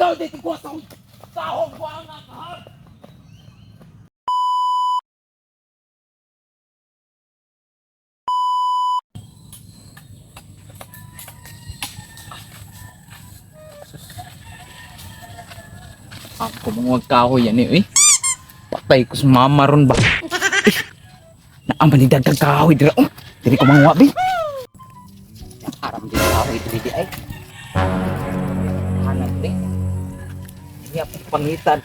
Ikaw dito ko sa Tahong buanga ka. Ako mong kahoy yan eh. Patay ko sa mama ron ba. Eh, naaman ni dagdag kahoy dira. Oh, diri ko manguha bi. Aram di kahoy diri di ay. Hanap di. Hindi ako pangitan.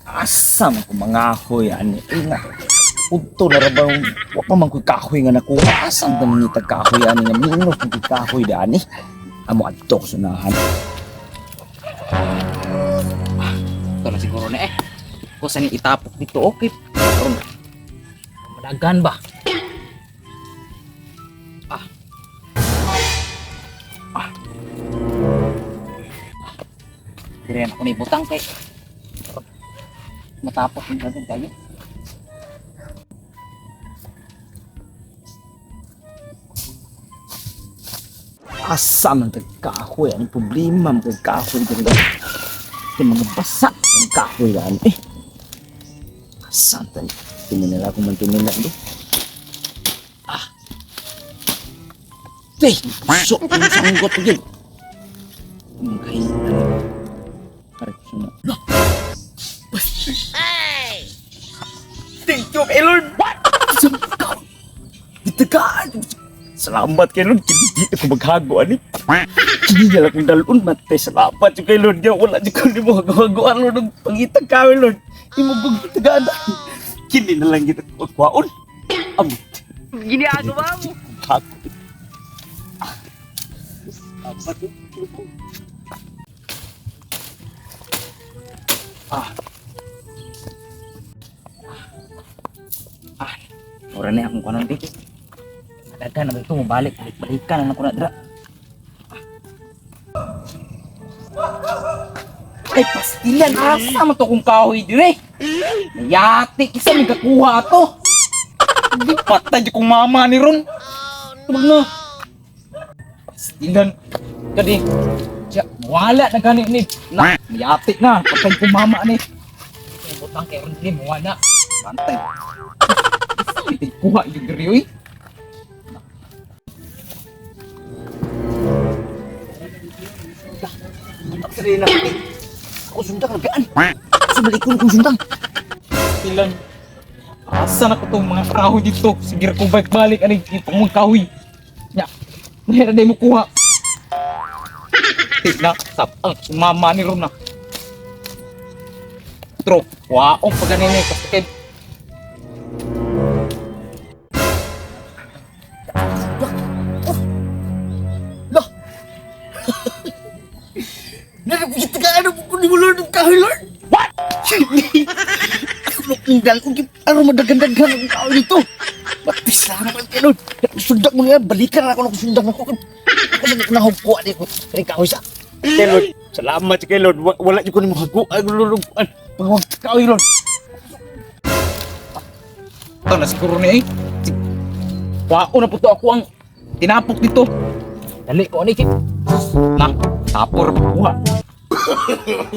Asa man ko mga ahoy ani. Eh, nga. Udto na ra ba wa pa man ko'y kahoy nga nakuha. Asa man ni tag kahoy ani nga minus man ko'y kahoy dani. Amo adto ko sunahan. Ito na siguro na eh. Kung saan itapok dito, okay. Karon, madagan ba? Ah. Ah. Dire na ko ni butang kay. Matapos yung dagan kayo. Asa man tag kahoy ani problema man tag kahoy diri. Kay mga basa ang kahoy dani. Eh. Asa tan tinila ko man tinila di. Ah. Teh, so ang sanggot ko gyud. Kay pare ko suna. Thank you, kay Lord. What? Gitagaan. Salamat kay Lord. Kini di ako maghago ani. Kini na lang kong dalon matay. Salamat jud kay Lord. Ya, wala jud ko nimo hago-hagoan Lord. Ug Pangita ka Lord. Imo bug gitagaan. Kini na lang kita kuwaon. Amot. Ginagawa mo. Hago. Salamat. Ah. Ah, ora na akong kanon dito. Madagan na ito, mabalik, balik-balikan na ako na dira. Ay, pastilan, asa man to kung kahoy dire. Nayati, isa may kakuha to. Hindi patay di kong mama ni Ron. Tumag na. Pastilan. Kadi, siya, wala na gani ni. Na, nayati na, patay kong mama ni. Butang kay Ron di, mawala. Bantay. Isa may kuha yung diri, oy. Sarili na. Ako sundang nagaan. Sumalikon kong sundang. Ilan? Asa na ko tong mga kahoy dito? Sige ko balik-balik ani itong mga kahoy. Nya. Mahira day mo kuha. Tigna sap ang mama ni Rona. Tro, waong paganini kasi kay Lah. Narapagitagaan ako kung mo Lord ang kahoy Lord. What? Ako nung kung ano madagandagan ang kahoy dito. Batis lang naman kay Lord. Sundak mo nga, balikan na ako ng sundak ako. Kasi nahugkuha ni ko. Kaya kahoy sa. Kay Lord, salamat kay Lord. Wala ko ni mo hago. Ay, Lord, pangwag kahoy Lord. Ito na siguro ni eh. Wao na po to ako ang tinapok dito. Dali ko ani kay. Na, tapor pa kuha.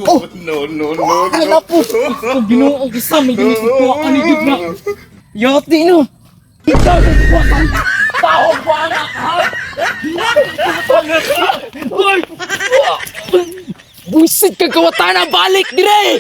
Oh! No, no, no, Ano na po? Oh, Ginoo kisa may ginoo ani gid na. Yati no. Ikaw na kuha ka. Tao pa na. Oy! Buisit ka kawatana balik dire.